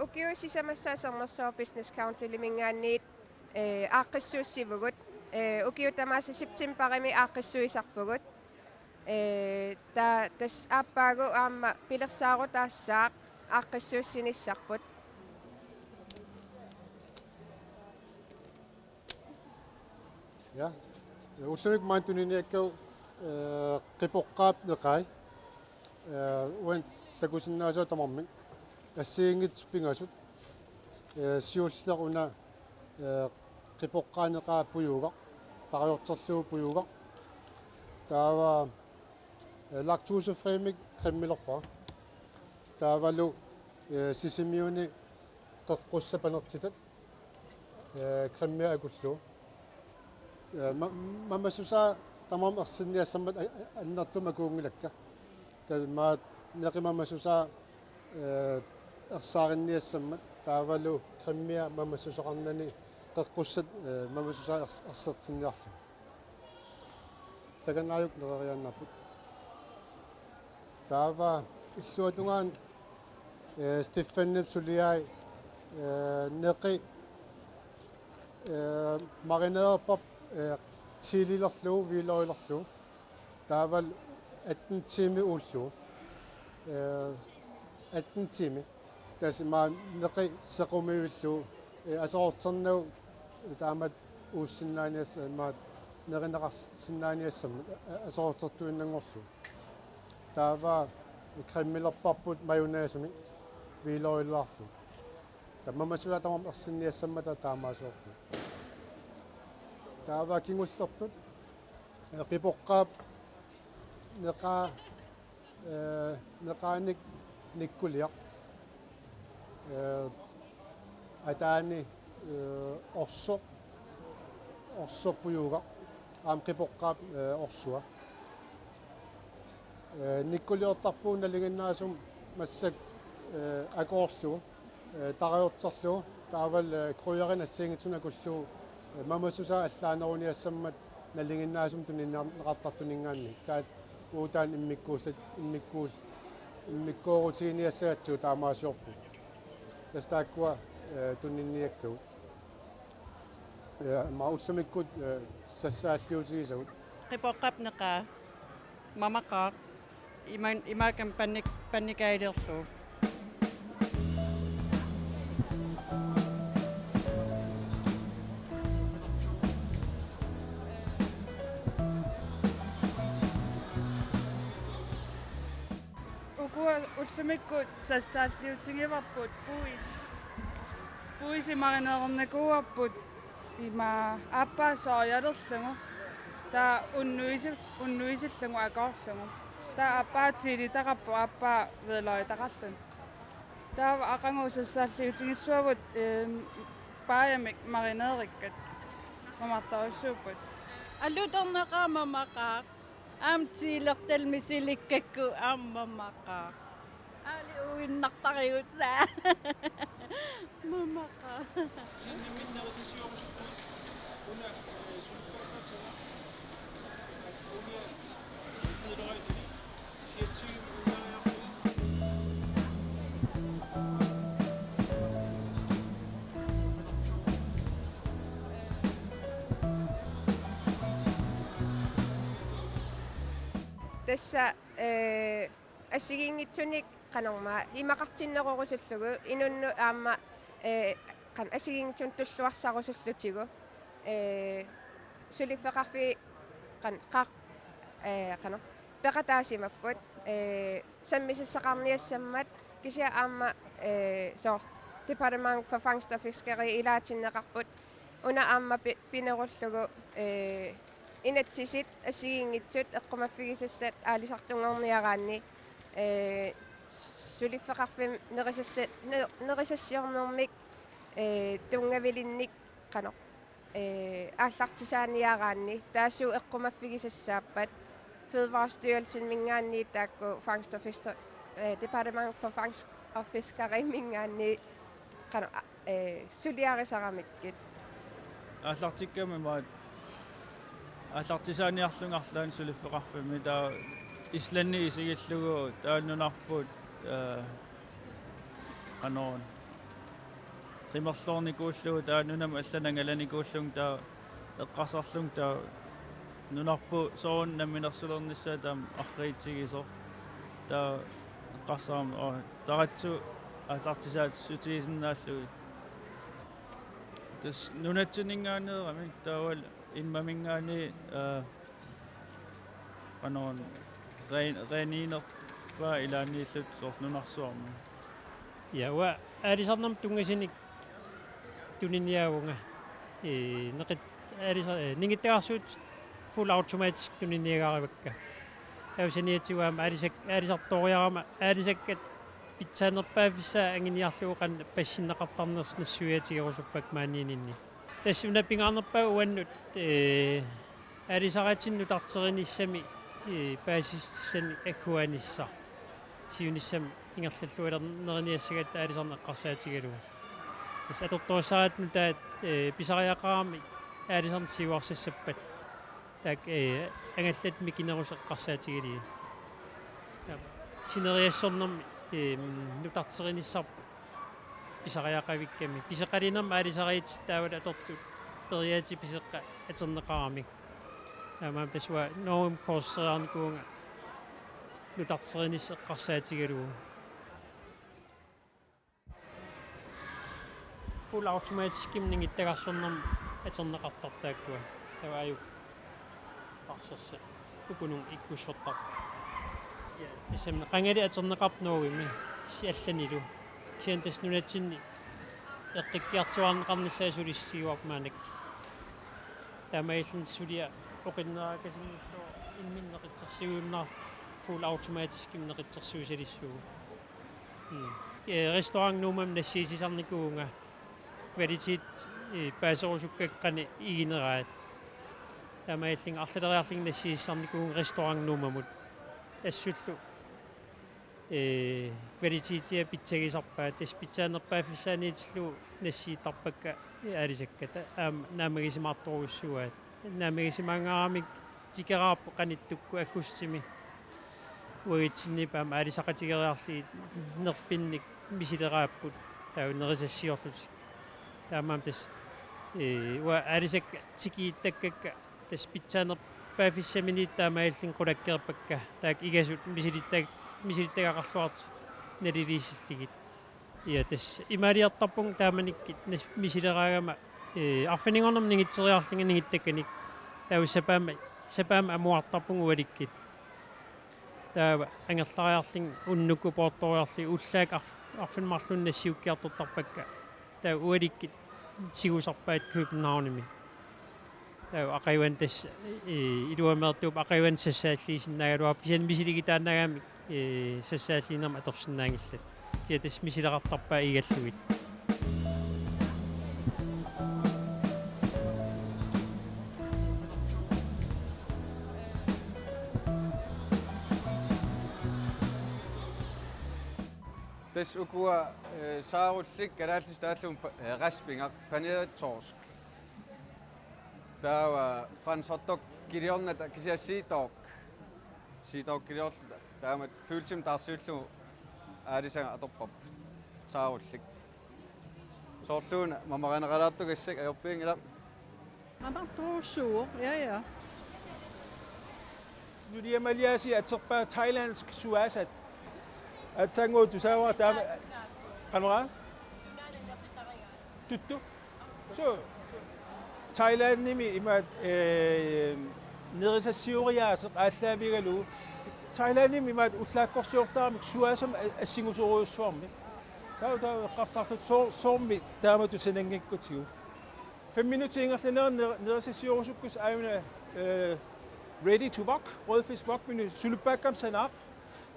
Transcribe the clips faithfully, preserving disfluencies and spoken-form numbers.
Ukiut sisamassaat Sermersuup Business Counciliminngaanniit, ee, aaqqissuussivugut. Ee, ukiut tamaasa septembarimi aaqqissuisarpugut. Ee, ta-, tassa aappaagu aamma pilersaarutaassaaq aaqqissuussinissarput. Ja. Ullumikkut maani tuniniakkagut, ee, Qipoqqaap neqai. Ee, uani takusinnaasavut tamarmik. Assigiinngitsut pingasut. Ee, siulleq una, ee, Qipoqqaap neqaa pujuugaq. Tarajorterlugu pujuugaq. Taava, ee, laktosefrimik cremilerpara. Taavalu, ee, Sisimiuni qeqqussat panertitat, ee, cremia akullugu. Ee, ma-, mamassusaa tamarmik ersinniassammat a-, a-, annertuumik akuunngilakka. Taava maani neqi mamassusaa, ee, ersaarinniassammat taavalu cremia mamassuseqarnani qeqqussat, ee, mamassusaa ers-, ersertinniarlugu. Takanna aajuku nereriaannaapput. Taava illuatungaani, ee, Stephanip suliai, ee, neqi, ee, marinererparput, ee, chililerlugu, hvidløgilerlugu. Taavalu atten tiimi uullugu. Ee, atten tiimi. Tassa maani neqi sequmivillugu, ee, aserorternagu taamatut uussinnaaniassat, ee, maani nerineqarsinnaaniassammat, ee, aserortertuinnanngorlugu. Taava cremilerparput mayonnaisemi hvidløgilaarlugu. Taava mamassusaa tamarmik ersinniassammata taamaasiorpugut. Taava kingullertut, ee, Qipoqqaap neqaa, ee, neqaanik nikkuliaq. Ee, ataani, ee, orsoq, orsoq pujuugaq, aamma Qipoqqaap, ee, orsua. Ee, nikkuliortarpugut nalinginnaasumik massakkut, ee, akoorlugu, ee, tarajorterlugu, taavalu, ee, krydderinik assigiinngitsunik akullugu, ee, mamassusaa allaaneruniassammat nalinginnaasumik tunineqartartuninngaanniit. Taava uagut taanna immikkuullat, immikkuul-, immikkoorutigiinniassagatsigu taamaasiorpugut. Tassa taakkua, ee, tuniniakkagut. Ja, maani ullumikkut, ee, sassaalliutigisagut. Qipoqqaap neqaa. Mamaqaaq. Iman-, imaakkami pannik-, pannikailerlugu. Ukua ullumikkut sassaalliutigivarput puisi. Puisi marineernikuuarput ima aappaa sojalerlugu. Taava unnuisi-, unnuisillugu akoorlugu. Taava aappaa chilitaqarpoq aappaa hvidløgitaqarluni. Taava aqagu sassaalliutigissuavut, ehm, paajamik marineerikkat. Mamartarujussuupput. Alutornaqaaq mamaqaaq. Aamma chilertallit misilikkakku aamma mamaqaaq. Aali uinnartarigut saa. Mamaqaaq. Tassa, ee, assigiinngitsunik qanormaa imaqartinnerorusullugu inunnut aamma, ee, qan-, assigiinngitsunik tulluarsarusullutigu, ee, suliffeqarfiit qan-, qaq-, ee, qanoq, peqataasimapput, ee, sammisassaqarniassammat kisianni aamma, ee, soorlu Departement for Fangst og Fiskeri ilaatinneqarput una aamma pi-, pinerullugu, ee, inatsisit assigiinngitsut eqqumaffigisassat aalisartunngorniaraanni, ee, suliffeqarfimmik nerisassa-, ne-, nerisassiornermik, ee, tunngavilinnik qanoq, ee, aallartisaaniaraanni taassuma eqqumaffigisassaappat Fødevarestyrelseniminngaanniit taakku Fangst og Fiskeri, ee, Departement for Fangst og Fiskeriminngaanniit qanoq, a-, ee, suliarisaramikkit. Aallartikkami maani aallartisaaniarlunga arlaanni suliffeqarfimmi taava Islandi isigillugu taava nunarput, ee, Qanoq qimerloornikuullugu taava nunamut allanut angalanikuullugu taava eqqarsarlugu taava nunarput soorunami namminersulernissaa taama arriitsigisoq. Taava eqqarsarama, oo, taratsut aallartisaatissutigisinnaallugit. Tassa nunatsinninngaanneeramik taavalu immaminngaanniit, aa, qanoq ren-, reniinerpaa ilaanniillutik soorlu nunarsuarmi. Ja, uanga aalisarnermut tunngasunik tuniniaavunga. Ee, neqit-, aalisa-, ee, ningittagarsuutit full automatisk tuniniagarivakka. Taava saniatigut aamma aalisak-, aalisartooriarama aalisakkat pitsaanerpaaffissaa anguniarlugu qanoq passinneqartarnersut nassuiaatigerusuppakka maaniinninni. Tassa una pingaarnerpaaq uannut, ee, aalisaritinnik nutarterinissami, ee, paasissutissanik agguaanissaq. Siunissami ingerlalluarnerniassagatta aalisarneq eqqarsaatigalugu. Tassa atortorissaratta nutaat, ee, pisariaqarami aalisarneq siuarsassappat. Taakku, ee, angallatit mikinerusut eqqarsaatigalugit. Taava sineriassornermi, ee, nutarterinissarput pisariaqavikkami. Pisoqaliinermi aalisariit taavalu atortut periaaseq pisoqqat atorneqaramik. Taamaammat tassa uanga Norgemi kursuseriarnikuuvunga nutarterinissaq eqqarsaatigalugu. Full automatiskimik ningittagarsornermik atorneqartartut taakkua. Taava aajuku parsersa ukununga ikkussortarpoq. Ja, tassami qangali atorneqarpoq Norgemi, si-, allanilu. Kisianni tassa nunatsinni eqqikkiartuaarneqarnissaa sulissutigivarput maannakkut. Taamaalilluni suliaq oqinnerakasinngussaaq imminut neqitsersuiunnaarlugu full automatiskimik neqitsersuisalissuugut. Mm. Ee, Restaurant Nuumamut nassiussisarnikuuvunga kvalitet, ee, paaserusukkakka qanoq igineraat. Taamaalillunga arlaleriarlunga nassiussisarnikuuvunga Restaurant Nuumamut. Assullu, ee, kvalitetia pitsagisarpaat, tassa pitsaanerpaaffissaaniitillugu nassiuttarpakka, ee, aalisakkat aamma naammagisimaartorujussuuaat. Naammagisimaanngaramik tikeraarput qanittukkut aggustimi. Uagutsinniippoq aamma aalisaqatigeriarlugit nerpinnik misileraapput taava nerisassiorlutik. Taamaammat tassa, ee, uanga aalisakkat tikiuttakkakka tassa pitsaanerpaaffissaminiittut taamaalillunga qulakkeerpakka. Taakku igasut misilittag-, misilittagaqarluartut naliliissillugit. Ja, tassa imaaliortarpunga taamanikkut nas-, misileraagama, ee, arfininngornermi ningitseriarlunga ningittakkanik. Taava sapaammi, sapaammi amuartarpunga ualikkut. Taava angerlariarlunga unnukkut poortoriarlunga ullaakkut arf-, arfineq-marlunnik nassiukkiartortarpakka. Taava ualikkut tigusarpaat Københavnimi. Taava aqaguani tassa, ee, iluameertuupput aqaguani sassaalliusinnaagaluarput kisianni misiligitaannaagamik, ee, sassaalliinermik atorsinnaanngillat. Kisianni tassa misileqartarpaat igalugit. Tassa ukua, ee, saarullik kalaallisut taallugu pa-, ee, raspingaq, paneret torsk. Taava fransk hotdog kiliornata kisianni Sea Dog. Sea Dog kiliorluta. Taama pølsimik taarsiullugu aalisagaq atorparput. Saarullik. Soorluuna mamarineqalaartugassaq ajorpianngilaq. Amartuussuuq, ja, ja. Nuliamaliaasi aterpaa thailandsk suaasat. Aatsaannguaq tusaavara taama. Qanoraa? Tuttu. So, Thailandimi imaat, ee, nerisassioriaaseq aallaavigalugu. Thailandimi imaat ullaakkorsiortaramik suaasamik a-, assingusorujussuarmik. Taava taava eqqarsarluta soo-, soormi taamatut sananngikkutigu. Fem minutsit ingerlaneranni ner-, nerisassiorusukkussooq aajuna, ee, ready to wok, rødfisk wok, men sulippaakkami sanaaq.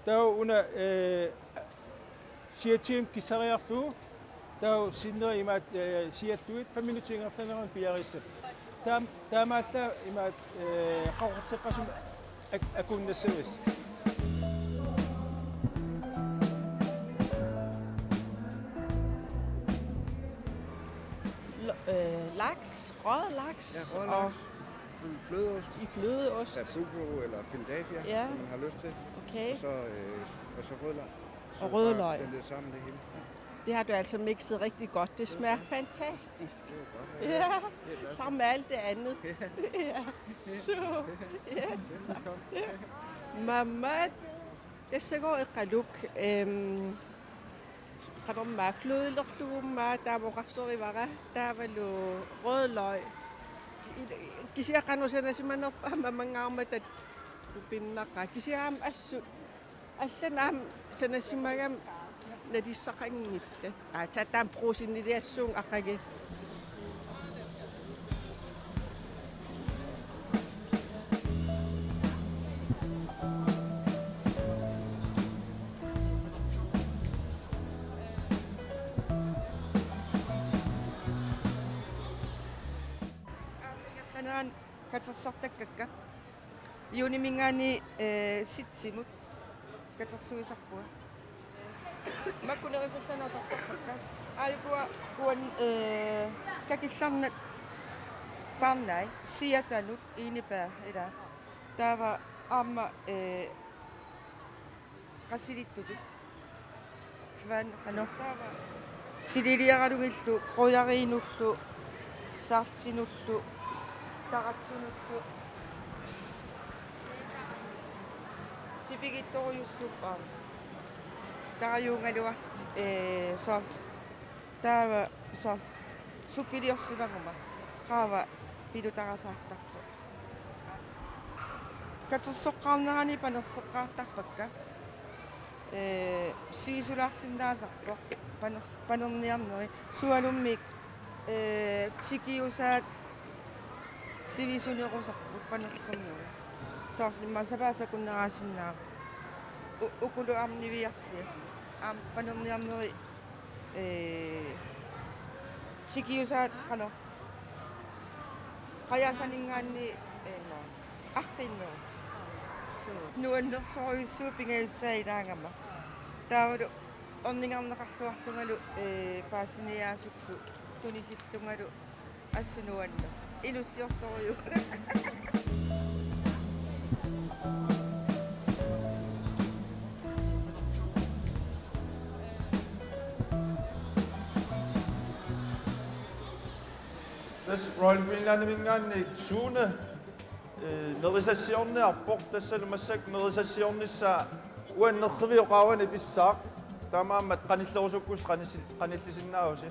Taava una, ee, siatsium kissariarlugu. Taava sinneri imaat, ee, siallugit fem minutsit ingerlaneranni piareersapput. Taam-, taamaallaat imaat, ee, qaqorteqqasumik ak-, akuunnassavasi. Lo-, øh, laks, røget laks. Ja, røget og laks. Sådan flødeost. I flødeost. Tabuco eller Philadelphia, ja, som man har lyst til. Okay. Og så, øh, og så rød løg. Så og rød løg. Bare blende det sammen, det hele. Ja. Det har du altså mixet rigtig godt. Det smager fantastisk. Ja, sammen med alt det andet. Ja. Så, yes. Mamat. Tassagooq Eqaluk, ehm, qanormaa, flødelerlugummaa taama oqarsorivara, taavalu rødløg. Kisianni qanoq sanasimanerpaa aamma manngaarmata tupinnaqaaq. Kisianni aamma assut. Allanut aamma sanasimagami nalissaqanngillat. Aa, taava taama Brugseniliassuunga aqagu. Aasiit ingerlanerani katersortakkakka. Juuniminngaanniit, eh, septembarip katersuisarpunga. Makku nerisassanerusorpakka. Aajuku uani, eh, kakillarnak paarnai, siatanut, enebær, ilaa. Taava aamma, eh, qasilittutut. Kvan, qanoq taava. Sililiaralugillu, krydderinullu, saftinullu, taratsunullu. Tipigittorujussuupput aamma. Tarajuugaluarlutik, ee, soorlu. Taava soorlu. Suppiliorsimaguma. Qaava pilutarasaartarpoq. Katersoqqaarnerani panerseqqaartarpakka. Ee, sivisulaarsinnaasarpoq paner-, panerniarneri. Sualummik, ee, tikiusaat sivisunerusarput panerserneri. Soorlu immaqa sapaatip akunnera sinnaavoq. U-, ukulu aamma niviarsiat. Aamma panerniarneri, ee, tikiusaat qanoq. Qajasaninngaanniit, ee, no. Arriinnerup. Suu. Nuannersorujussuuvoq pingajussaa ilaagama. Taavalu ornigarneqarluarlungalu, ee, paasiniaasullu tunisillungalu assut nuanneq. Inussiortorujuk. Tassa Royal Greenlandiminngaanniit Sune, ee, nerisassiorniarpoq, tassalu massakkut nerisassiornissaa uani nerrivioqaavani pissaaq, taamaammat qanillerusukkussi qanisi-, qanillisinnaavusi.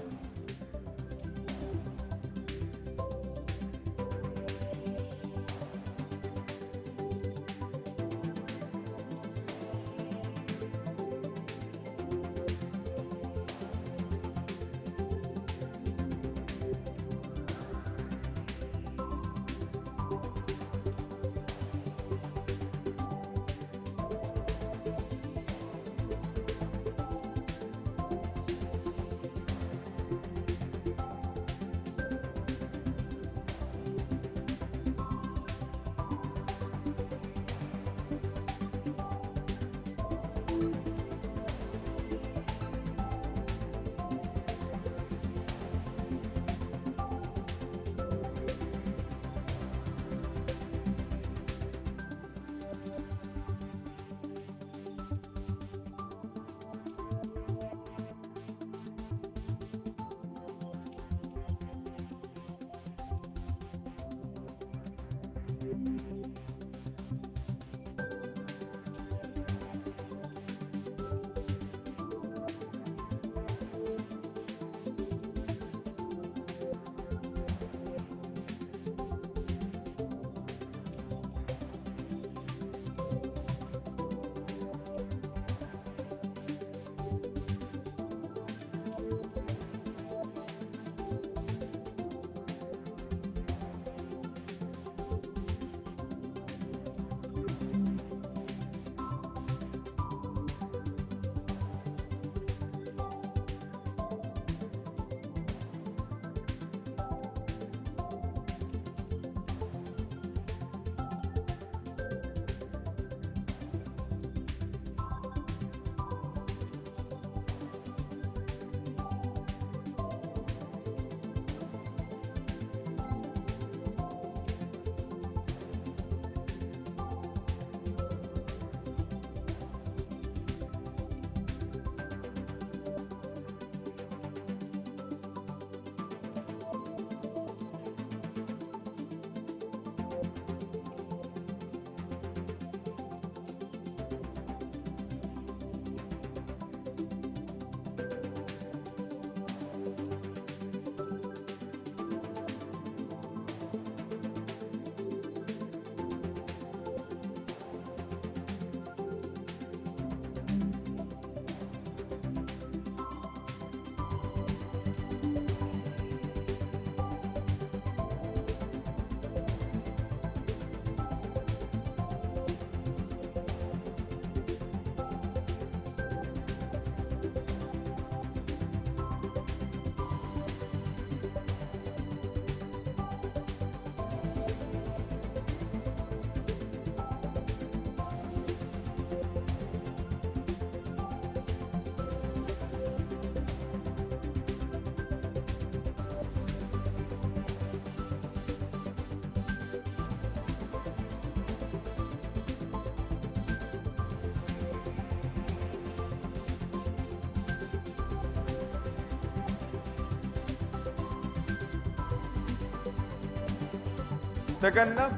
Takanna